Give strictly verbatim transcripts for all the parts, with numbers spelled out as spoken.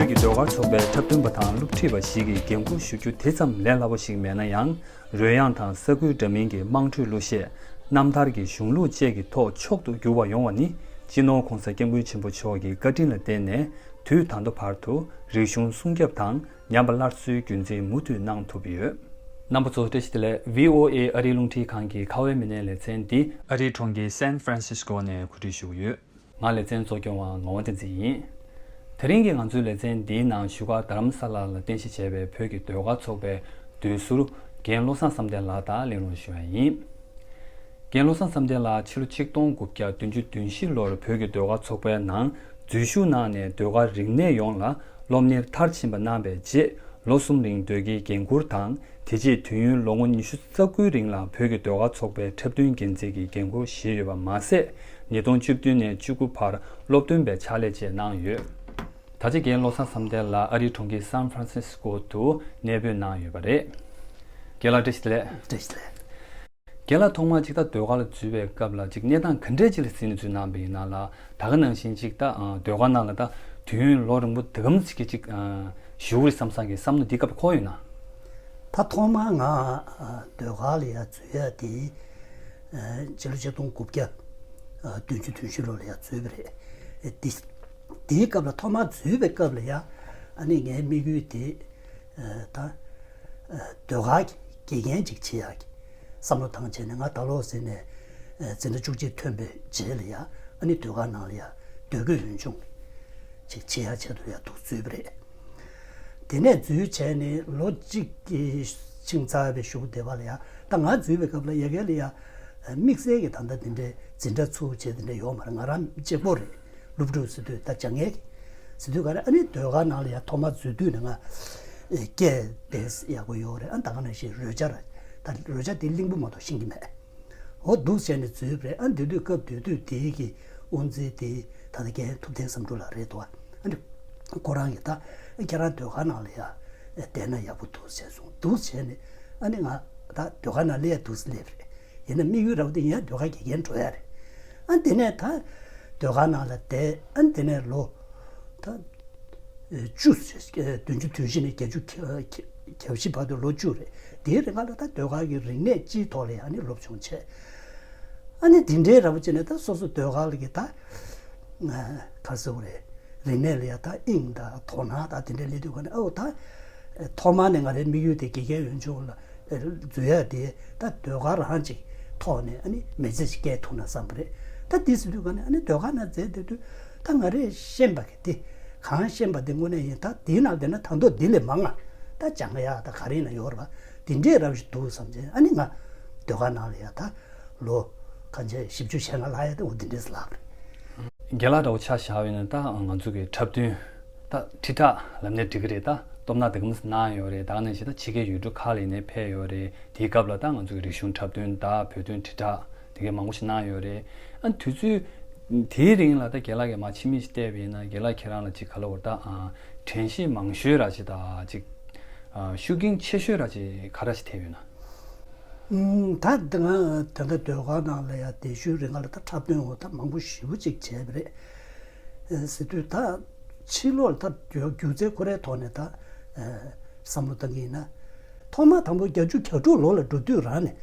ཀྱི་ཟློས་གར་ཚོགས་པའི་འཁྲབ་སྟོན་པ་དང་སློབ་ཁྲིད་པ་ཞིག་གིས་འགན་འཁུར་ཞུ་རྒྱུ་དེ་ཙམ་ལས་སླ་པོ་ཞིག་མེད་ན་ཡང་། རོལ་དབྱངས་དང་ས་ཁུལ་འདྲ་མིན་གྱི་དམངས་ཁྲོད་གླུ་གཞས། རྣམ་ཐར་གྱི་གཞུང་ལུགས་བཅས་ཀྱི་ཐོག་མཆོག་ཏུ་གྱུར་པ་ཡོང་བ་ནི། སྤྱི་ནོར་༸གོང་ས་༸སྐྱབས་མགོན་ཆེན་པོ་མཆོག་གི་བཀའ་དྲིན་ལ་བརྟེན་ནས། དུས་ད་ལྟ་བར་དུ་རིག་གཞུང་སྲུང་སྐྱོབ་དང་ཉམས་པ་སླར་གསོའི་རྒྱུན་འཛིན་མུ་མཐུད་གནང་ཐུབ་ཡོད། རྣམ་པ་ཚོ་བཀྲ་ཤིས་བདེ་ལེགས། བྷི་ཨོ་ཨེ་ཨ་རིའི་རླུང་འཕྲིན་ཁང་གི་ཁ་བའི་མི་སྣའི་ལེ་ཚན་འདི་ཨ་རིའི་གྲོང་ཁྱེར་སན་ཧྥ་རན་སིས་ཀོ་ནས་གོ་སྒྲིག་ཞུ་གི་ཡོད། ང་ལེ་ཚན་གཙོ་སྐྱོང་བ་ངག་དབང་བསྟན་འཛིན་ཡིན། དེ་རིང་གི་ང་ཚོའི་ལེ་ཚན་འདིའི་ནང་བཞུགས་སྒར་རྡ་རམ་ས་ལ་ལ་རྟེན་གཞི་བྱས་པའི་བོད་ཀྱི་ཟློས་གར་ཚོགས་པའི་འདུས་ཟུར་རྒན་བློ་བཟང་བསམ་གཏན་ལགས་དང་གླེང་སློང་ཞུ་བ་ཡིན། རྒན་བློ་བཟང་བསམ་གཏན་ལགས་ཕྱི་ལོ་ཆིག་སྟོང་དགུ་བརྒྱ་བདུན་ཅུ་དོན་བཞི་ལོར་བོད་ཀྱི་ཟློས་གར་ཚོགས་པའི་ནང་འཛུལ་ཞུགས་གནང་ནས་ཟློས་གར་རིག་གནས་ཡོངས་ལ་སློབ་གཉེར་མཐར་ཕྱིན་པ་གནང་བའི་རྗེས། ལོ་གསུམ་རིང་ཟློས་དགེའི་འགན་འཁུར་དང་། དེ་རྗེས་དུས་ཡུན་ལོ་ངོ་ཉི་ཤུ་རྩ་དགུའི་རིང་ལ་བོད་ཀྱི་ཟློས་གར་ཚོགས་པའི་འཁྲབ་སྟོན་འགན་འཛིན་གྱི་འགན་འཁུར་བཞེས་ཡོད་པ་མ་ཟད། ཉིས་སྟོང་བཅུ་བདུན་ནས་བཅུ་དགུ་བར་སློབ་སྟོན་པའི་ཕྱག་ལས་བཅས་གནང་ཡོད། ད་ཆ་རྒན་བློ་བཟང་བསམ་གཏན་ལགས་ཨ་རིའི་གྲོང་ཁྱེར་སན་ཧྥ་རན་སིས་ཀོ་དུ་གནས་སྤོས་གནང་ཡོད་པ་རེད། རྒན་ལགས་བཀྲ་ཤིས་བདེ་ལེགས། བཀྲ་ཤིས་བདེ་ལེགས། རྒན་ལགས་ཐོག་མར་ཅིག་ད་ཟློས་གར་ལ་འཛུལ་བའི་སྐབས་ལ་ཅིག་གནས་སྟངས་ག་འདྲས་ཅིག་ལ་གཟིགས་ནས་འཛུལ་གནང་བ་ཡིན་ན་ལ། ད་ག་ནང་བཞིན་ཅིག་ད་ཨ་ཟློས་གར་ནང་ལ་ད་དུས་ཡུན་ལོ་རིང་པོ་འདི་གམ་ཅིག་གི་ཅིག་ཨ་བཞུགས་རེད་བསམ་བསམ་གྱི་བསམ་བློ་འདི་སྐབས་འཁོར་ཡོད་ན། ད་ཐོག་མར་ང་ཨ་ཟློས་གར་ལ་ཡ་འཛུལ་ཡ་དེ་ཨ་ཕྱི་ལོ་ཆིག་སྟོང་དགུ་བརྒྱ་ཨ་བདུན་ཅུ་དོན་བཞི་ལོ་ལ་ཡ་འཛུལ་བ་རེད། དེ་དེའི་སྐབས་ལ་ཐོག་མར་འཛུལ་བའི་སྐབས་ལ་ཡ་ཨ་ནི་ངའི་དམིགས་ཡུལ་དེ་ཨ་ད་ཨ་ཟློས་གར་གྱི་དགེ་རྒན་ཅིག་བྱེད་ཡག་གི་བསམ་བློ་བཏང་བྱས་ནས། ང་ད་ལོ་ཟིན་ནས་ཨ་འཛིན་གྲྭ་བཅུ་གཅིག་ཐོན་པའི་རྗེས་ལ་ཡ་ཨ་ནི་ཟློས་གར་ནང་ལ་ཡ་ཟློས་གར་ཡོན་སྦྱོང་ཅིག་བྱེད་ཡག་ཆེད་དུ་ཡ་འདུག་འཛུལ་བ་རེད། དེ་ནས་འཛུལ་བྱས་ནས་ལོ་གཅིག་གི་ཕྱིན་ཚར་བའི་གཞུག་དེ་བ་ལ་ཡ། ད་ང་འཛུལ་བའི་སྐབས་ལ་ཡ་གལ་ལ་ཡ་དམིགས་བསལ་གྱི་ད་ལྟ་དེ་འདྲའི་འཛིན་གྲྭ་ཚུགས་བྱས་དེ་འདྲ་ཡོད་མ་རེད། ང་རང་གཅིག་པོ་རེད། སློབ་ཕྲུག་ཟེར་དུས་ད་སྦྱང་མཁན་གྱི་ཟེར་དུས་ག་རེ། ཨ་ནི་ཟློས་གར་ནང་ལ་ཡ་ཐོག་མ་འཛུལ་དུས་ནས་ང་སྐད་དེ་ཡག་པོ་ཡོད་རེད། ཨ་ད་ག་ནང་བཞིན་རོལ་ཆ་ར། ད་རོལ་ཆ་དེ་གླིང་བུ་མ་གཏོགས་ཤེས་ཀྱི་མེད། འོ་འདུག་བྱས་ནས་འཛུལ་བ་རེད། ཨ་དེ་དུས་སྐབས་དེ་དུས་དེའི་གི་དབུ་འཛིན་དེ་ད་ལྟ་རྒན་ཐུབ་བསྟན་བསམ་གྲུབ་ལགས་རེད་འདུག་ཨ་ནི་ཁོ་རང་གིས་ད་ཁྱེད་རང་ཟློས་གར་ནང་ལ་ཡ་བསྡད་ན་ཡག་པོ་འདུག་ཟེར་སོང་། འདུག་བྱས་ནས་ཨ་ནི་ང་ད་ཟློས་གར་ནང་སླེབས་འདུག་སླེབས་རེད། ཡིན་ན་དམིགས་ཡུལ་ར་བ་དེ་ཡིན་ཡ་ཟློས་གར་དགེ་རྒན་འགྲོ་ཡ་རེད། ཨ་དེ་ནས་ད་ཟློས་གར་ནང་ལ་བསྡད། ཨ་དེ་ནས་ལོ་ད་བཅུ། བདུན་ཅུ་དོན་བཞི་ནས་བརྒྱད་ཅུ་གྱ་བཞི་བར་དུ་ལོ་བཅུ་རེད། དེའི་རིང་ལ་ད་ཟློས་གར་གྱི་རིག་གནས་སྤྱིའི་ཐོག་ལ་ཡང་ནི་སློབ་སྦྱོང་བྱས། ཨ་ནི་དེ་འདྲའི་ར་བ་བྱས་ནས་ད་སོ་སོ་ཟློས་གར་ལ་གི་ད་ག་རེ་ཟེར་དགོས་རེད། རིག་གནས་ལ་ཡ་ད་དབྱིངས་དང་དོ་སྣང་དང་དེ་འདྲ་སླེབས་དུས་ག་ནས་ཨོ་ད་ཐོག་མར་ནས་ང་རའི་དམིགས་ཡུལ་དེ་དགེ་རྒན་ཡོན་སྦྱོང་ལ་འཛུལ་ཡ་དེ་ད་ཟློས་གར་རང་ཅིག་ཐོག་ནས་ཨ་ནི་མི་ཚེ་ཞིག་སྐྱེལ་ཐུབ་ན་བསམ་པ་རེད། ད་དེ་ཟེར་དུས་ག་ནས་ཨ་ནི་ཟློས་གར་ནང་འཛུལ་བསྡད་དུས་ད་ང་རས་ཤེས་པ་གི་དེ་གང་ཤེས་པ་དེ་དངོས་གནས་ཡིན། ད་དེའི་ནང་བསྡད་ན་ད་མདོ་འདི་ལས་མང་ང་ད་སྦྱང་ཡ་ད་ག་རེ་ཡིན་ན་ཡོད་རེད་པ། དེ་འདྲའི་རབ་ཞིག་འདུག་བསམ་བྱས་ཨ་ནི་ང་ཟློས་གར་ནང་ལ་ཡ་ད་ལོ་གང་བྱས་བཞི་བཅུ་ཞེ་ལྔ་ལྷག་ཡ་ད་འོ་དེ་འདྲས་ལབ་རེད། རྒན་ལགས་འདྲ་བོ་ཆ་བཞག་པ་ཡིན་ན་ད་ང་ཚོ་གི་འཁྲབ་སྟོན་ད་ཁྲི་ཕྲག་ལབ་ནས་འགྲིག་གི་རེད། ད་སྟོབས་ན་དེ་ག་མི་སྣང་ཡོད་རེད། ད་ག་ནང་བཞིན་ད་ཕྱི་རྒྱལ་ཡུལ་གྲུ་ཁག་ལ་ཡིན་ནའི་ཕེབས་ཡོད་རེད། དེའི་སྐབས་ལ་ད་ང་ཚོ་གི་རིག་གཞུང་འཁྲབ་སྟོན་ད་བོད་དོན་དྲིལ་བསྒྲགས་དེ་གའི་མང་པོ་ཞིག་གནང་ཡོད་རེད། ཨ་དུས་ཚོད་དེའི་རིང་ལ་ད་རྒན་ལགས་ཀྱིས་མར་ཕྱི་མིག་ཅིག་བལྟས་པ་ཡིན་ན་རྒན་ལགས་ཁྱེད་རང་ལ་ཅིག་ག་ལབ་དགོས་རེད། ད་ཨ་དྲན་ཤེས་མང་ཤོས་ར་ཅིག་ད་ཅིག་ཨ་ཤུགས་རྐྱེན་ཆེ་ཤོས་ར་ཅིག་ག་ར་ཞིག་ཐེབས་ཡོད་ན། ཨུམ། ད་ང་ད་ལྟ་ཟློས་གར་ནང་ལ་ཡ་དེ་ཤུལ་རིང་ལ་ད་འཁྲབ་སྟོན་འོ་ད་མང་པོ་ཞེ་པོ་ཅིག་བྱས་པ་རེད། ཨེ་ཟེར་དུས་ད་ཕྱི་ལོགས་ལ་ད་སྒྱུ་སྒྱུ་རྩལ་ཁོ་རའི་ཐོག་ནས་ད་ཨེ་བསམ་བློ་བཏང་གི་ཡིན་ན། ཐོག་མ་དང་པོ་བརྒྱད་ཅུ་གྱ་དྲུག་ལོ་ལ་འགྲོ་དུས་རང་ནས་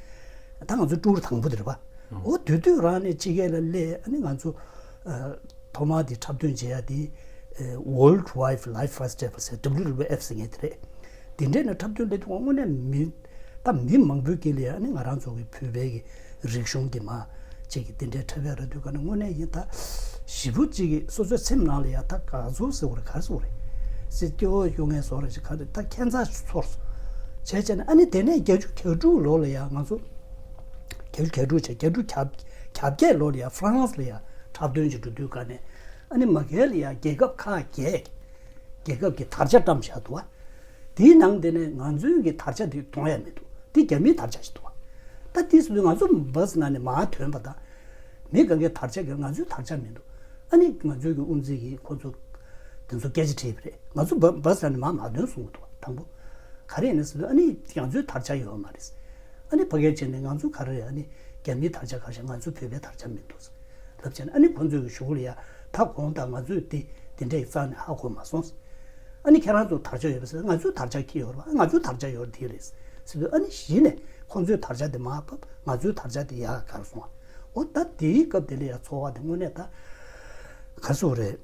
ད་ང་ཚོ་ཊུར་དང་པོ་དེ་རེད་པ། ཨང་། འོ་དུས་དུས་རང་ནས་ཕྱི་རྒྱལ་ལ་སླེབས། ཨ་ནི་ང་ཚོ་ཨེ་ཐོག་མ་དེ་འཁྲབ་སྟོན་བྱེད་ཡ་དེ་ཨེ་World Wildlife Festival ཟེར་W W F ཟེར་མཁན་དེ་རེད། དེ་འདྲས་ནས་འཁྲབ་སྟོན་སླེབས་དུས་དངོས་གནས་མི་ད་མི་མང་པོའི་དཀྱིལ་ལ་ཡ་ཨ་ནི་ང་རང་ཚོ་གི་བོད་པའི་གི་རིག་གཞུང་དེ་མ་ཅིག་གི་དེ་འདྲའི་འཁྲབ་ཡ་རག་དུས་ག་ནས་དངོས་གནས་ཡིན་ད་ཞེ་པོ་ཅིག་གི་སོ་སོའི་སེམས་ནང་ལ་ཡ་ད་ག་ཚོད་ཟེར་དགོས་རེད། ག་རེ་ཟེར་དགོས་རེད། སྲིད་སྐྱོ་བོ་སྐྱོ་ངལ་བཟོ་རེད་ཅིག་ག་རེ་ད་ཁྱད་མཚར་ཚོར་སོང་། བྱས་བྱས་ནས་ཨ་ནི་དེ་ནས་བརྒྱད་ཅུ་གྱ་དྲུག་ལོ་ལ་ཡ་ང་ཚོ་བརྒྱད་ཅུ་གྱ་དྲུག་བྱས་བརྒྱད་ཅུ་གྱ་བརྒྱད་ལོ་ལ་ཡ་ཧྥ་རན་སི་ལ་ཡ་འཁྲབ་སྟོན་ཅིག་འགྲོ་དུས་ག་ནས་ཨ་ནི་མ་གལ་ལ་ཡ་རྒྱལ་ཁབ་ཁག་བརྒྱད་རྒྱལ་ཁབ་ཀྱི་དར་ཆ་བཀྲམ་བཞག་འདུག་བ། དེའི་ནང་དེ་ནས་ང་ཚོའི་གི་དར་ཆ་དེ་མཐོང་ཡ་མི་འདུག་དེ་རྒྱ་མིའི་དར་ཆ་ཞིག་འདུག་བ། ད་དེ་སོང་དུས་ང་ཚོ་བྷ་སི་ནང་ནས་མར་ཐོན་པ་དང་། མི་གང་གའི་དར་ཆ་གི་ང་ཚོའི་དར་ཆ་མི་འདུག་ཨ་ནི་ང་ཚོའི་གི་དབུ་འཛིན་གྱིས་ཁོ་ཚོ་དེ་ཚོ་སྐད་ཆ་དྲིས་པ་རེད། ང་ཚོ་བྷ་བྷ་སི་ནང་ནས་མར་མ་ཐོན་གསུང་གི་འདུག་བ། དང་པོ་ག་རེ་ཡིན་ན་ཟེར་དུས་ཨ་ནི་ང་ཚོའི་དར་ཆ་ཡོད་མ་རེད། ཨ་ནི་ཕ་གིར་བྱས་ནས་ང་ཚོ་ག་རེ་རེད། ཨ་ནི་རྒྱ་མིའི་དར་ཆ་ག་ཤེད་ང་ཚོ་བོད་པའི་དར་ཆ་མི་འདུག་ཟེར་ལབ་བྱས་ནས་ཨ་ནི་ཁོ་ཚོའི་གི་གཞུག་ལ་ཡ་ད་དགོངས་དག་ང་ཚོས་དེ་དེ་འདྲའི་རྩ་ནས་ཧ་གོ་མ་སོང་ཟེར། ཨ་ནི་ཁྱེད་རང་ཚོ་དར་ཆ་ཡོད་པ་ཟེར། ང་ཚོའི་དར་ཆ་ཁྱི་ཡོད་རེད་པ། ང་ཚོའི་དར་ཆ་ཡོད་དེ་རེད་ཟེར་དུས། ཨ་ནི་གཞི་ནས་ཁོང་ཚོའི་དར་ཆ་དེ་མར་ཕབ། ང་ཚོའི་དར་ཆ་དེ་ཡར་གར་སོང་བ། འོ་ད་དེའི་སྐབས་དེ་ལ་ཡ་ཚོར་བ་དེ་དངོས་གནས་ད་ག་སུ་རེད།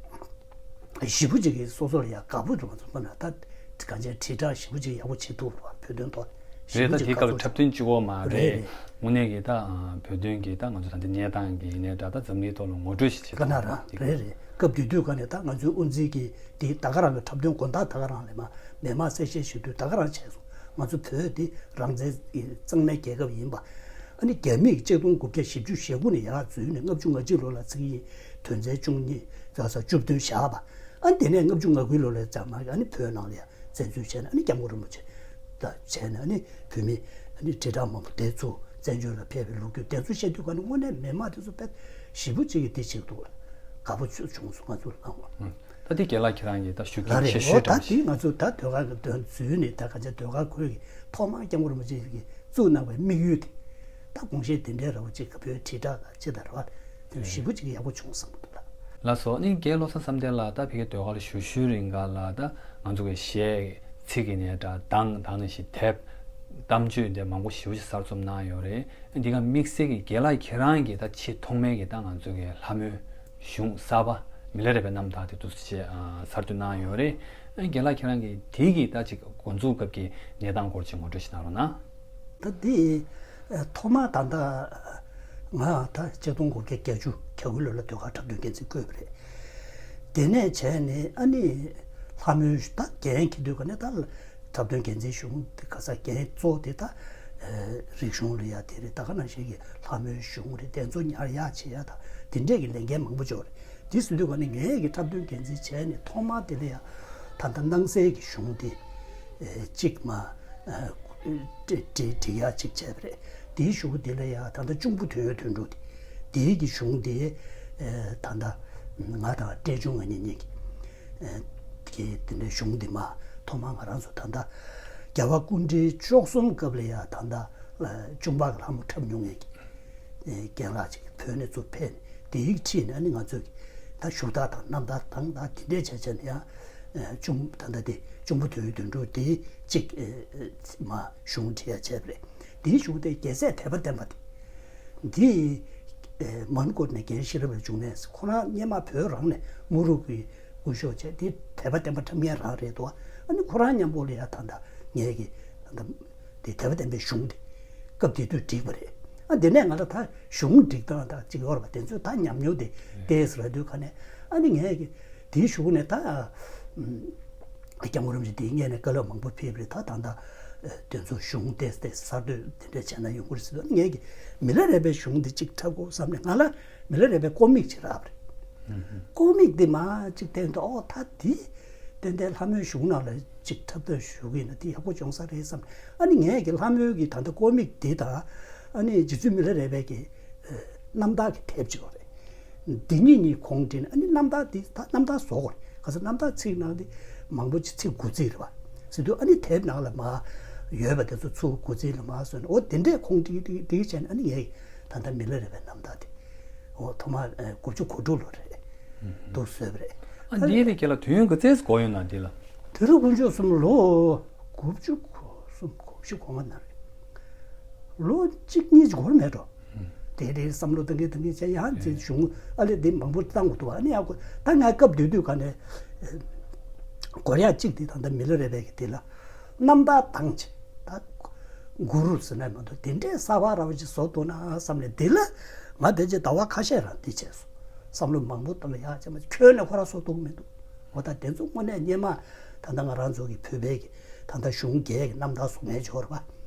ཞེ་པོ་ཅིག་གིས་སོ་སོ་ལ་ཡ་དགའ་པོ་འདུག་ང་ཚོ་ལ་ད་གང་ཅིའི་དྲིལ་བསྒྲགས་ཞེ་པོ་ཅིག་ཡག་པོ་བྱེད་ཐུབ་པ། བོད་དོན་ཐོག་ཞེ་རེད། པོ་ད་ཅིག་དེའི་སྐབས་ལ་འཁྲབ་སྟོན་གཅིག་པོ་མ་རེད། རེད་རེད། དངོས་གནས་ཀྱི་ད་བོད་དོན་གྱི་ད་ང་ཚོ་ད་ལྟ་གནས་སྟངས་ཀྱི་ཡིན་ནའི་འདྲ། ད་འཛམ་གླིང་ཐོག་ལ་ངོ་སྤྲོད་ཞིག་བྱེད་ག་ན་ཐུབ་ར། པ་དེ། རེད་རེད། སྐབས་དེ་དུས་ག་ནས་ད་ང་ཚོའི་དབུ་འཛིན་གྱིས་དེ་ད་ག་རང་གི་འཁྲབ་སྟོན་དགོན་བདག་ད་ག་རང་ལས་མ་མེ་མ་གསལ་བཤད་ཞུ་དུས་ད་ག་རང་བྱས་སོང་། ང་ཚོ་བོད་འདི་རང་བཙན་གཙང་མའི་རྒྱལ་ཁབ་ཡིན་པ། ཨ་ནི་རྒྱ་མིས་གཅིག་སྟོང་དགུ་བརྒྱ་བཞི་བཅུ་ཞེ་དགུ་ནས་ཡར་འཛུལ་ནས་ལྔ་བཅུ་ང་གཅིག་ལོ་ལ་ཚིག་ཡིག་དོན་ཚན་བཅུ་གཉིས་ཙམ་བཅུ་བདུན་བཞག་པ། ཨ་ནི་དེ་ནས་ལྔ་བཅུ་ང་དགུའི་ལོ་ལ་ཙམ་མ་ཨ་ནི་བོད་ནང་ལ་ཡ་བཙན་འཛུལ་བྱས་ནས། ཨ་ནི་སྐྱབས་མགོན་རིན་པོ་ཆེ་དང་བྱས་ནས། ཨ་ནི་བོད་མི་ཨ་ནི་དྲིལ་བསྒྲགས་མང་པོ་དེ་ཚོ་བཙན་བྱོལ་ལ་ཕེབས་པའི་ལོ་རྒྱུས་དེ་ཚོ་བཤད་དུས་ག་ནས་དངོས་གནས་མི་མང་དེ་ཚོ་དཔེ་ཞེ་པོ་ཅིག་གིས་དེ་བྱེད་འདུག་དགའ་པོ་བྱུང་སོང་། ང་ཚོ་ལ་ལ། ད་དེ་རྒན་ལགས་ཁྱེད་རང་གིས་ད་ཞུ་ལ་གི་རེད། ཆེ་ཤོས་འོ་ད་དེ་ང་ཚོ་ད་ཟློས་གར་གྱི་དོན་འཛུལ་ནས་ད་ག་ཚོད་ཟློས་གར་ཁུལ་གྱི་ཐོག་མར་སྐྱབས་མགོན་རིན་པོ་ཆེ་གིས་བཙུགས་གནང་བའི་དམིགས་ཡུལ་དེ། ད་དགོངས་བཞེད་དེ་འདྲའི་ར་བ་ཅིག་ག་བོད་དྲིལ་བསྒྲགས་དང་ཅི་དང་ར་བ་དེ་ཞེ་པོ་ཅིག་ཡག་པོ་བྱུང་བསམ་གྱི་འདུག་ལ། ལགས་སོ། ཨ་ནི་རྒན་བློ་བཟང་བསམ་གཏན་ལགས། ད་ཕ་གིའི་ཟློས་གར་ཞུ་ཞུའི་རིང་ག་ལ་ད་ང་ཚོ་གི་གཞས་ཚིག་གི་ནས་འདྲ་གདངས་དང་ནང་བཞིན་དེབ་གཏམ་བརྗོད་འདི་མང་པོ་ཞེ་པོ་ཅིག་གསར་རྩོམ་གནང་ཡོད་རེད། འདི་ག་དམིགས་བསལ་གྱི་རྒན་ལགས་ཁྱེད་རང་གིས་ད་ཆེས་ཐོག་མའི་གི་ད་ང་ཚོ་གི་ལྷ་མོའི་གཞུང་གསར་པ་མི་ལ་རས་པའི་རྣམ་ཐར་དེ་འདུག་སེ་གསར་གཏོད་གནང་ཡོད་རེད། རྒན་ལགས་ཁྱེད་རང་གིས་དེ་གི་ད་ཅིག་འགོ་འཛུགས་སྐབས་ཀྱི་གནས་སྟངས་སྐོར་ཅིག་ངོ་སྤྲོད་ཞིག་གནང་རོགས་གནང་། ད་འདི་ཐོག་མ་ད་ལྟ་ང་ད་ཆིག་སྟོང་དགུ་བརྒྱ་བརྒྱད་ཅུ་གྱ་དགུ་ལོ་ལ་ཟློས་གར་འཁྲབ་སྟོན་འགན་འཛིན་བསྐོས་པ་རེད། དེ་ནས་བྱས་ནས་ཨ་ནི་ལྷ་མོའི་ད་འགན་འཁྱེར་དུས་ག་ནས་ད་འཁྲབ་སྟོན་འགན་འཛིན་གཞུང་དེ་ག་ས་འགན་གཙོ་བོ་དེ་ད་རིག་གཞུང་ལ་ཡ་དེ་རེད། ད་ག་ནང་བཞིན་གྱི་ལྷ་མོའི་གཞུང་རེད། དེ་ཚོ་ཉར་ཡག་བྱེད་ཡག་ད་དེ་འདྲས་ཀྱི་ལས་འགན་མང་པོ་ཅིག་ཡོད་རེད། དེ་ཟེར་དུས་ག་ནས་ངས་ཀྱི་འཁྲབ་སྟོན་འགན་འཛིན་བྱས་ནས་ཐོག་མར་དེ་ལ་ཡ་ད་ལྟ་སྣང་གསལ་གྱི་གཞུང་དེ་གཅིག་མ་བྲི་བྲི་བྲི་ཡག་ཅིག་བྱས་པ་རེད། དེའི་གཞུག་གུ་དེ་ལ་ཡ་ད་ལྟ་གཅུང་པོ་དོན་ཡོད་དོན་གྲུབ་དེ་དེའི་གི་གཞུང་དེ་ད་ལྟ་ང་དང་བཀྲས་ཆུང་ང་གཉིས་གཉིས་ཀྱི་གི་དེ་འདྲའི་གཞུང་དེ་མ་ཐོག་མར་ང་རང་ཚོ་ད་ལྟ་རྒྱལ་བ་སྐུ་ཕྲེང་བཅུ་གསུམ་སྐབས་ལ་ཡ་ད་ལྟ་གཅུང་པ་གི་ལྷ་མོ་འཁྲབ་མྱོང་མཁན་གྱི་རྒན་ལགས་ཅིག་བོད་ནས་ཚུར་ཕེབས་ནས་དེའི་ཁྲིད་ནས་ཨ་ནི་ང་ཚོས་ད་བཞུགས་སྟངས་དང་རྣམ་ཐར་དང་ད་དེ་འདྲའི་བྱས་བྱས་ནས་ཡང་གཅུང་ད་ལྟ་དེ་གཅུང་པོ་དོན་ཡོད་དོན་གྲུབ་དེ་གཅིག་མ་གཞུང་བྲིས་ཡ་བྱས་པ་རེད། དེའི་གཞུག་དེ་རྒྱལ་སྲས་དད་པ་བསྟན་པ་དེ་འདི་མོན་གྷོ་ནས་རྒན་ཤེས་རབ་འབྱུང་གནས་ཁོ་རང་སྔོན་མ་བོད་རང་ནས་དམུ་རུ་གི་སྐུ་ཞབས་བྱས་དེ་དད་པ་བསྟན་པ་འཁྲབ་མཁན་རང་རེད་འདུག་ཨ་ནི་ཁོ་རང་མཉམ་པོ་ལ་ཡ་ད་ལྟ་ངས་ཀྱི་ད་ལྟ། དེ་དད་པ་བསྟན་པའི་གཞུང་དེ་སྐབས་དེ་དུས་བསྒྲིགས་པ་རེད། ཨ་དེ་ནས་ང་ལ་ད་གཞུང་བསྒྲིགས་སྟངས་དང་གཅིག་ཡོད་རེད་པ། དེ་ཚོས་ད་ཉམས་མྱོང་དེ་ཏོག་ཙམ་རག་དུས་ག་ནས་ཨ་ནི་ངས་ཀྱི་དེའི་གཞུག་ནས་ད་སྐྱབས་མགོན་རིན་པོ་ཆེ་དེའི་སྔོན་ནས་བཀའ་སློབ་མང་པོ་ཕེབས་པ་རེད། ད་ད་ད་དེ་ཚོ་གཞུང་ཏོག་ཙམ་གསར་གཏོད་དེ་འདྲ་བྱས་ན་ཡོང་གི་རེད་ཟེར་དུས་ངས་ཀྱི་མི་ལ་རས་པའི་གཞུང་དེ་གཅིག་འཁྲབ་དགོས་བསམ་ནས་ང་ལ་མི་ལ་རས་པའི་ཀོ་མིག་ཅིག་རག་པ་རེད། ཀོ་མིག་འདི་མ་གཅིག་བསྟན་དུས་ཨོ་ད་འདི་ཏན་ཏན་ལྷ་མོའི་གཞུང་ནང་ལ་གཅིག་འཁྲབ་སྟོན་ཞུ་གི་ཡིན་ན་འདི་ཡག་པོ་བྱུང་ས་རེད་བསམ། ཨ་ནི་ངས་ཀྱི་ལྷ་མོའི་གི་ད་ལྟ་ཀོ་མིག་འདི་དང་ཨ་ནི་རྗེ་བཙུན་མི་ལ་རས་པའི་གི་རྣམ་ཐར་གྱི་དེབ་ཅིག་ཡོད་རེད། འདི་གཉིས་གཉིས་གོང་བསྒྲིགས་ནས་ཨ་ནི་རྣམ་ཐར་འདི་ད་རྣམ་ཐར་བཟོ་དགོས་རེད། ག་ས་རྣམ་ཐར་ཚིག་ནང་འདི་མང་པོ་ཅིག་ཚིག་དགུ་ཚིག་རེད་པ། ཟེར་དུས་ཨ་ནི་དེབ་ནང་ལ་མ་ཡོད་པ་དེ་ཚོ་ཚུར་དགུ་ཚིག་ལ་མ་བཟོས་ནས་ཨོ་དེ་འདྲས་གོང་བསྒྲིགས་བསྒྲིགས་བསྒྲིགས་བྱས་ནས་ཨ་ནི་ངས་ཀྱི་ད་ལྟ་མི་ལ་རས་པའི་རྣམ་ཐར་དེ། འོ་ཐོག་མ་ཨེ་དགུ་བཅུ་གོ་དྲུག་ལོ་རེད། འདུག་བཟོས་པ་རེད། ཨ་འདི་ལས་ཁྱེད་ལ་དུས་ཡུན་ག་ཚད་འགོར་ཡོད་ན་འདི་ལ། དུས་རབས་དཀོན་མཆོག་གསུམ་ལོ་དགུ་བཅུ་གོ་གསུམ་གོ་བཞི་གོ་ལྔ་ན་རེད། ལོ་གཅིག་གཉིས་ཅིག་འགོར་མེད་འགྲོ། དེ་རེད་བསམ་བློ་གཏོང་གིན་གཏོང་གིན་བྱས་ཡང་ཅིག་གཞུང་ཨ་ལས་འདི་མང་པོ་བཏང་དགོས་འདུག་ཨ་ནི་ཡང་ད་ང་སྐབས་དེ་དུས་ག་ནས་འགོར་ཡག་གཅིག་དེ་ད་ལྟ་མི་ལ་རས་པའི་གི་དེ་ལ། རྣམ་ཐར་དང་ཅི། ད་གུ་རུ་ཟེར་ན་མ་གཏོགས་དེ་འདྲའི་གསར་པ་ར་བ་ཅིག་བཟོ་ཐུབ་ན་བསམ་ནས་འདི་ལ་ང་དེ་རྗེས་ཟླ་བ་ཁ་ཤས་རང་འདི་བྱས་སོང་། བསམ་བློ་མང་པོ་བཏང་ལ་ཡག་ཅེས་མ་ཁྱོན་ནས་ཁོ་རང་བཟོ་ཐུབ་མི་འདུག་འོ་ད་དེ་ཚོ་དངོས་གནས་སྔོན་མ་ད་ལྟ་ང་རང་ཚོ་གི་བོད་པའི་གི་ད་ལྟ་གཞུང་སྒེར་གི་རྣམ་ཐར་བཟོ་མཁན་འབྱོར་བ་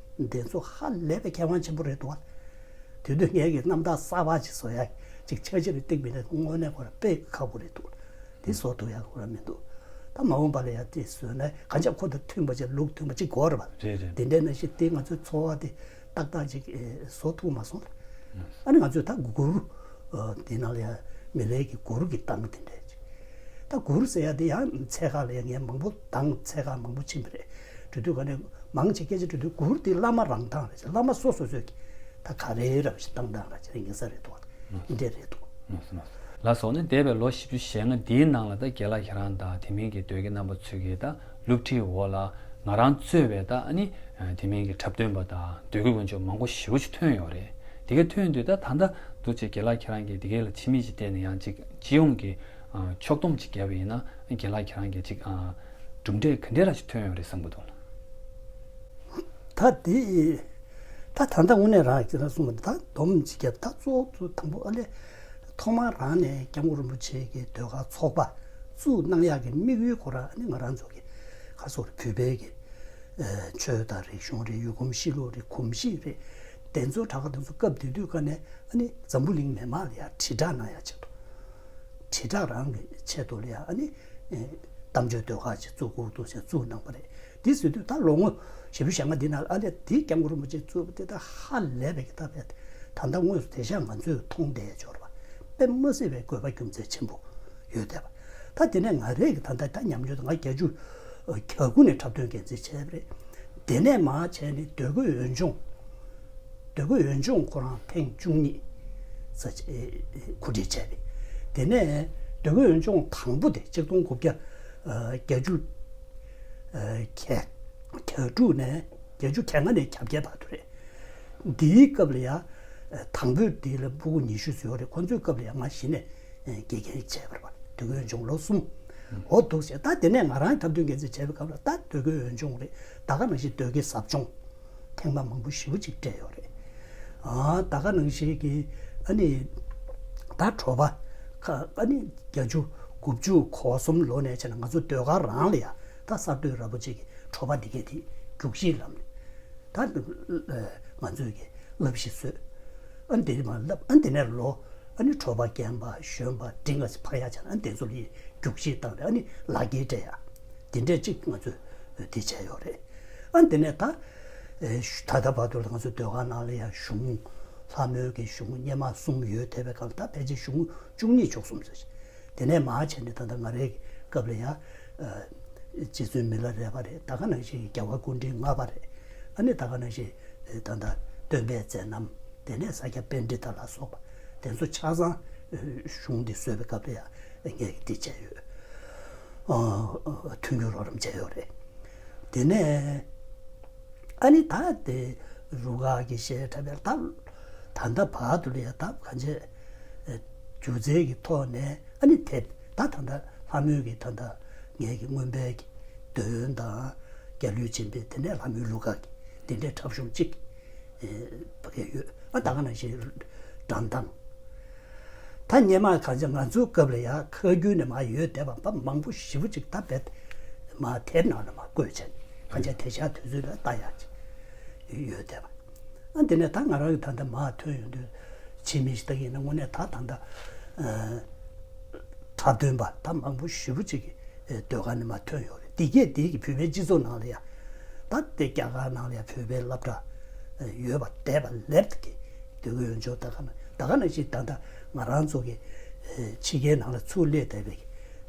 དེ་ཚོ་ཧ་ལས་པའི་མཁས་དབང་ཆེན་པོ་རེད་འདུག་བ། དེ་དུས་ངས་གི་རྣམ་ཐར་གསར་པ་ཅིག་བཟོ་ཡག་ཅིག་འཆར་གཞི་རེ་བཏིང་མི་ནས་དངོས་གནས་ཁོ་རང་དཔེ་ཁག་པོ་རེད་འདུག་དེ་བཟོ་ཐུབ་ཡག་ཁོ་རང་མི་འདུག་ད་མ་འོངས་པ་ལ་ཡ་དེ་བཟོས་ན་གང་ཅག་ཁོ་དང་མཐུན་པ་ཅིག་ལུགས་མཐུན་པ་ཅིག་དགོས་རེད་པ། རེད་རེད། དེ་འདྲའི་ནང་བཞིན་དེ་ང་ཚོའི་འཚོ་བ་དེ་ཏག་ཏག་ཅིག་ཨེ་བཟོ་ཐུབ་མ་སོང་ལ། ཨ་ནི་ང་ཚོས་ད་གུ་རུ་ཨ་དེ་ནང་ལ་ཡ་མི་ལའི་གི་གུ་རུ་གི་གདངས་དེ་འདྲ་ཅིག་ད་གུ་རུ་ཟེར་ཡ་དེ་ཡང་ཚད་ཁག་ལ་ཡ་ངས་མང་པོ་གདངས་ཚད་ཁག་མང་པོ་ཕྱིན་པ་རེད། འགྲོ་དུས་ག་ནས་མང་ཆེ་སྐད་ཆ་འགྲོ་དུས་གུ་རུ་དེ་བླ་མ་རང་གདངས་རེད་ཟེར། བླ་མ་སོ་སོ་སོས་ཀྱི་ད་ག་རེ་རབ་ཞིག་གདངས་གདངས་ར་ཅིག་རེད་ངེས་ས་རེད་འདུག་འདི་འདྲ་རེད་འདུག་ལགས་སོ་ལགས་སོ། ལགས་སོ། ནི་འདས་པའི་ལོ་བཞི་བཅུ་ཞེ་ལྔ་འདིའི་ནང་ལ་ད་རྒན་ལགས་ཁྱེད་རང་དང་དེ་མིན་གྱི་ཟློས་དགེ་རྣམ་པ་ཚོས་ཀྱི་ད་སློབ་ཁྲིད་འོག་ལ་ང་རང་གཙོས་པའི་ད་ཨ་ནི་དེ་མིན་གྱི་འཁྲབ་སྟོན་པ་དང་ཟློས་གར་འུན་ཆོག་མང་པོ་ཞེ་པོ་ཞིག་ཐོན་ཡོད་རེད། དེ་གས་ཐོན་དུས་ད་ད་ལྟ་འདུག་ཅེས་རྒན་ལགས་ཁྱེད་རང་གིས་དེ་གས་ལ་ཕྱི་མིག་ཅིག་བལྟས་ནས་ཡང་ཅིག་སྤྱི་ཡོངས་ཀྱི་ཕྱོགས་བསྡོམས་ཅིག་བརྒྱབ་པ་ཡིན་ན་རྒན་ལགས་ཁྱེད་རང་གིས་ཅིག་གྲུབ་འབྲས་ག་འདྲས་ར་ཞིག་ཐོན་ཡོད་རེད་བསམ་གྱི་འདུག་ལགས། ད་དེ་ད་ད་ལྟ་དངོས་གནས་རང་གིས་རང་གསུངས་པ་ད་སྡོམ་ཅིག་བརྒྱབ། ད་གཙོ་བོ་དང་པོ་ཨ་ལས་ཐོག་མར་རང་ནས་སྐྱབས་མགོན་རིན་པོ་ཆེ་གི་ཟློས་གར་ཚོགས་པ་བཙུགས་གནང་ཡག་གི་དམིགས་ཡུལ་ཁོ་རང་ཨ་ནི་ང་རང་ཚོ་གི་ག་སོགས་བོད་པའི་གི་ཆོས་དང་རིག་གཞུང་རེད། ཡུལ་གོམས་གཤིས་ལུགས་རེད། གོམས་གཤིས་རེད། དེ་ཚོ་དྲ་ག་དེ་ཚོ་སྐབས་དེ་དུས་ཀ་ནས་ཨ་ནི་འཛམ་བུ་གླིང་མི་མང་ལ་ཡང་དྲིལ་བསྒྲགས་གནང་ཡག་ཆེད་དུ། དྲིལ་བསྒྲགས་རང་གི་ཆེད་དུ་ལ་ཡང་ཨ་ནི་གཏམ་བརྗོད་ཟློས་གར་ཅིག་བཙུགས་དགོས་འདུག་ཟེར་བཙུགས་གནང་པ་རེད། དེ་ཟེར་དུས་ད་ལོ་ངོ་བཞི་བཅུ་ཞེ་ལྔ་འདི་ནང་ལ་ཨ་ལས་དེ་སྐྱབས་མགོན་རིན་པོ་ཆེ་བཙུགས་པ་དེ་ད་ཧ་ལས་པའི་གི་ད་བས་ད་ལྟ་དངོས་སུ་དེ་ཤ་ང་ཚོས་མཐོང་བསྡད་ཡོད་རེད་པ། དཔེ་མ་སྲིད་པའི་དགོས་པ་རྒྱུ་མཚན་ཆེན་པོ་ཡོད་བསྡད་པ། ད་དེ་ནས་ང་རེ་གི་ད་ལྟ་ད་ཉམས་མྱོང་ད་ང་བརྒྱད་ཅུ་གྱ་དགུ་ནས་འཁྲབ་སྟོན་འགན་འཛིན་བྱས་པ་རེད། དེ་ནས་མར་བྱས་ནས་ཟློས་གར་འུན་ཆོག་ཟློས་གར་འུན་ཆོག་ཁོ་རང་ཐེངས་བཅུ་གཉིས་ཙམ་གོ་སྒྲིག་བྱས་པས། དེ་ནས་ཟློས་གར་འུན་ཆོག་དང་པོ་དེ་ཆིག་སྟོང་དགུ་བརྒྱ་བརྒྱད་ཅུ་གྱ་གྱ་དྲུག་ནས་བརྒྱད་ཅུ་གྱ་ལྔ་ནས་གྱ་བརྒྱད་བར་དུ་རེད། འདིའི་སྐབས་ལ་ཡང་དང་པོའི་འདི་ལ་ཕྲུ་གུ་ཉི་ཤུ་ཙམ་ཡོད་རེད། ཁོ་ཚོའི་སྐབས་ལ་ཡང་ང་གཞི་ནས་དགེ་རྒན་བྱས་པ་རེད་པ། ཟློས་གར་འུན་ཆོག་ལོ་གསུམ་འོ་འདུག་ཟེར། ད་དེ་ནས་ང་རང་འཁྲབ་སྟོན་འགན་འཛིན་བྱས་པའི་སྐབས་ལ་ད་ཟློས་གར་འུན་ཆོག་རེད། ད་ག་ནང་བཞིན་ཟློས་གར་ཟབ་སྦྱོང་ཐེངས་མ་མང་པོ་ཞེ་པོ་ཅིག་སྤྲད་ཡོད་རེད། ཨ་ད་ག་ནང་བཞིན་གྱི་ཨ་ནི་ད་དྲོ་པ་ཁ་ཨ་ནི་བརྒྱད་ཅུ་དགུ་བཅུ་གོ་གསུམ་ལོ་ནས་བྱས་ན་ང་ཚོ་ཟློས་གར་རང་ལ་ཡང་ད་གསར་གཏོད་ར་པོ་ཆེ་གི་དྲོ་པ་འདི་གས་དེ་རྒྱུགས་གཞིའི་ལམ་ནས་ད་ང་ཚོས་ཀྱི་བསླབ་གཞི་བཟོས། ཨ་ནི་དེ་མ་བསླབ་ཨ་ནི་དེ་ནས་ལོ་ཨ་ནི་དྲོ་པ་རྒན་པ་གཞོན་པ་འབྲིང་བ་ཕ་ཡ་བྱས་ན་ཨ་ནི་དེ་ཚོ་ལ་རྒྱུགས་གཞི་བཏང་རེད། ཨ་ནི་ལག་འཁྱེར་སྤྲད་ཡ་དེ་འདྲས་ཅིག་ང་ཚོས་དེ་བྱས་ཡོད་རེད། ཨ་ནི་དེ་ནས་ད་ད་ལྟ་བར་དུ་ལ་ང་ཚོ་ཟློས་གར་ནང་ལ་ཡང་གཞུང་ལྷ་མོའི་གི་གཞུང་སྙེ་མ་གསུམ་ཡོད་བསྡད་པའི་སྐབས་ལ་ད་ཕལ་ཆེར་གཞུང་བཅུ་གཉིས་བཅུ་གསུམ་ཟེར། དེ་ནས་མར་བྱས་ནས་ད་ལྟ་ང་རའི་སྐབས་ལ་ཡང་རྗེ་བཙུན་མི་ལ་རས་པ་རེད། ད་ག་ནང་བཞིན་རྒྱལ་བ་སྐུ་ཕྲེང་ལྔ་པ་རེད། ཨ་ནི་ད་ག་ནང་བཞིན་ད་ལྟ་སྟོན་པའི་མཛད་རྣམ། དེ་ནས་ས་སྐྱ་པཎྜི་ཏ་ལ་སོགས་པ་དེ་ཚོ་ཆ་ཚང་གཞུང་འདི་བཟོས་པའི་སྐབས་ལ་ཡང་ངས་འདི་བྱས་ཡོད། མཐུན་འགྱུར་རོགས་རམ་བྱས་ཡོད་རེད། དེ་ནས་ཨ་ནི་ད་དེ་རུ་ཁག་གི་གཞས་འཁྲབ་ཡ་ད་ད་ལྟ་བར་དུ་ལ་ཡ་ད་གང་བྱས་སྒྱུ་རྩལ་གྱི་ཐོག་ནས་ཨ་ནི་དེབ་ད་ད་ལྟ་ལྷ་མོའི་གི་ད་ལྟ་ངས་ཀྱི་མངོན་པའི་གི་འདོན་དང་རྒྱ་ལོས་བྱིན་པའི་དེ་ནས་ལྷ་མོའི་གླུ་གར་གྱི་དེ་འདྲའི་འཁྲབ་གཞུང་གཅིག་ཕ་གི་ཡོད། ཨ་ད་ག་ནང་བཞིན་འགྲམ་ཐང་། ད་སྔོན་མ་གང་ཅི་ང་ཚོའི་སྐབས་ལ་ཡང་ཁ་རྒྱུན་ནས་མར་ཡོད་བསྡད་པ་མང་པོ་ཞེ་པོ་ཅིག་ད་བེད་མར་དེབ་ནང་ལ་མར་བཀོད་བྱས་གང་ཅི་དེ་ཤ་དུས་ཚོད་ལ་ལྟ་ཡག་ཅིག་ཡོད་བསྡད་པ། ཨ་དེ་ནས་ད་ང་རང་གི་ད་ལྟ་མར་ཐོན་ཡོང་དུས་ཕྱི་མི་ཞིག་ད་ཡིན་ན་དངོས་གནས་ད་ད་ལྟ་འཁྲབ་སྟོན་པ་ད་མང་པོ་ཞེ་པོ་ཅིག་གི་ཟློས་གར་ནས་མར་ཐོན་ཡོད་རེད། འདི་གས་འདི་གི་བོད་པའི་སྤྱི་ཚོགས་ནང་ལ་ཡང་ད་ལྟ་རྒྱ་གར་ནང་ལ་ཡང་བོད་པའི་སློབ་གྲྭ་ཡོད་པ་བསྡད་པ་ལེབ་ཀྱི་དུས་ཀྱི་ཡོན་ཆོག་ད་ག་ན་ད་ག་ནང་བཞིན་ད་ལྟ་ང་རང་ཚོ་གི་ཕྱི་རྒྱལ་ནང་ལ་ཚུར་སླེབས་བསྡད་པའི་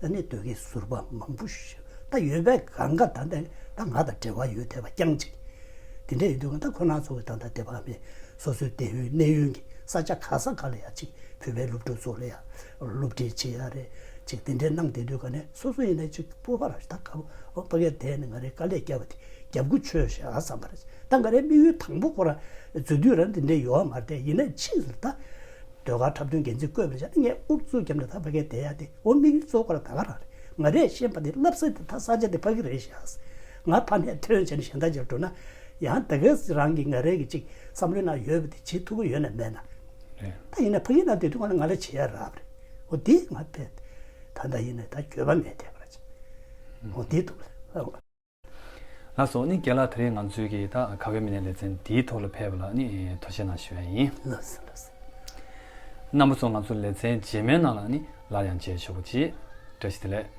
ཨ་ནི་ཟློས་གར་ཟུར་པ་མང་པོ་ཞིག་ད་ཡོད་པའི་གང་ག་ད་ལྟ་ད་ང་དང་འབྲེལ་བ་ཡོད་བསྡད་པ་རྐྱང་གཅིག་དེ་འདྲ་ཡིན་དུས་ད་ཁོ་རང་ཚོ་གི་ད་ལྟ་དེ་བ་མེད་སོ་སོའི་དེ་ཡོད་གནས་ཡུལ་གྱི་ས་ཆ་ག་ས་ག་ལ་ཡང་གཅིག་བོད་པའི་སློབ་ཕྲུག་ཚོ་ལ་ཡང་སློབ་ཁྲིད་བྱེད་ཡ་རེད། ཅིག་དེ་འདྲའི་གནང་བསྡད་དུས་ག་ནས་སོ་སོ་ཡིན་ནའི་ཅིག་སྤོབས་པ་རང་ཞིག་ད་ག་བོ་ཕ་གིར་བསྡད་ནས་ང་རའི་དཀའ་ལས་བརྒྱབ་པ་དེ་རྒྱབ་ཁུ་ཆོད་བཞག་བསམ་པ་རེད། ད་ང་རའི་དམིགས་ཡུལ་དང་པོ་ཁོ་རང་འཛུལ་དུས་རང་དེ་འདྲའི་ཡོད་མ་རེད་དེ་ཡིན་ནའི་ཕྱིས་སུ་ད་ཟློས་གར་འཁྲབ་སྟོན་འགན་འཛིན་བསྐོས་པ་རེད་བཞག་ངས་ཨུ་ཚུགས་བརྒྱབ་ནས་ད་ཕ་གིར་བསྡད་ཡ་དེ་འོ་དམིགས་ཡུལ་གཙོ་བོ་ཁོ་རང་ད་ག་རང་རེད། ང་རས་ཤེས་པ་དེ་བསླབ་ས་དེ་ད་ས་ཆ་དེ་ཕ་གི་རེད་བཞག་ང་ཕ་ནས་ཐོན་བྱས་ནས་གཞན་དག་ཅིག་ལ་འགྲོ་ན་ཡང་ད་ག་རང་གི་ང་རའི་གི་ཅིག་བསམ་བློའི་ནང་ཡོད་པ་དེ་བྱེད་ཐུབ་ཀྱི་ཡོད་ན་མེད་ན། ད་ཡིན་ན་ཕ་གི་ནང་བསྡད་དུས་ང་ལ་བྱེད་ཡ་རག་པ་རེད། འོ་དེ་ང་དཔེ་ད་ལྟ་ཡིན་ན་ད་འགྱོད་པ་མེད་བསྡད་པ་རེད། འོ་དེ་འདུག་ལ། ལགས་སོ། ནི་རྒན་ལགས་དེ་རིང་ང་ཚོའི་གི་ད་ཁ་བའི་མི་སྣའི་ལེ་ཚན་འདིའི་ཐོག་ལ་ཕེབས་པ་ལ་ནི་ཐུགས་རྗེ་གནང་ཞུ་ཡ་ཡིན། ལགས་སོ་ལགས་སོ། རྣམ་པ་ཚོ་ང་ཚོ་ལེ་ཚན་རྗེས་མའི་ནང་ལ་ནི་སླར་ཡང་མཇལ་ཆོག་པ་ཅིག་བཀྲ་ཤིས་བདེ་ལེགས།